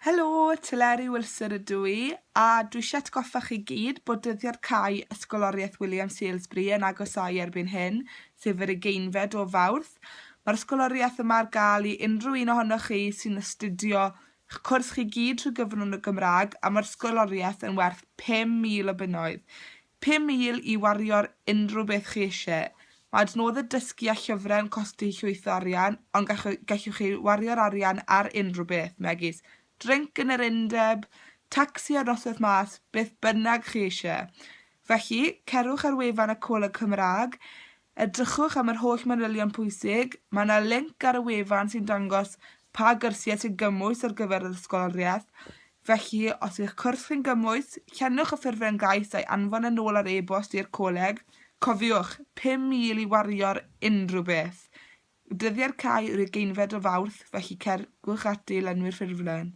Helo, Teleri Wilson ydw i, a dwi eisiau atgoffa chi gyd bod dyddiad cau Ysgoloriaeth William Salesbury yn agosáu erbyn hyn, sef yr ugeinfed o Fawrth. Mae'r ysgoloriaeth yma ar gael i unrhyw un ohonoch chi sy'n astudio 'ch cwrs chi gyd trwy gyfrwng y Gymraeg, a mae'r ysgoloriaeth yn werth 5,000 o bunnoedd. 5,000 i wario ar unrhyw beth chi eisiau. Mae adnoddau dysgu a llyfrau yn costi llwyth o arian, ond gallwch chi wario'r arian ar unrhyw beth, megis drinc yn yr undeb, tacsi ar noswaith mas, beth bynnag chi eisiau. Felly, cerwch ar wefan y Coleg Cymraeg, Edrychwch am yr holl manylion pwysig, mae yna linc ar y wefan sy'n dangos pa gyrsiau sy'n gymwys ar gyfer yr ysgoloriaeth, felly os yw'ch cwrs chi'n gymwys, llenwch y ffurflen gais a'i anfon yn ôl ar e-bost i'r coleg, cofiwch, 5,000 i wario ar unrhyw beth! Dyddiad cau yw'r ugeinfed o Fawrth, felly cerwch ati i lenwi'r ffurflen.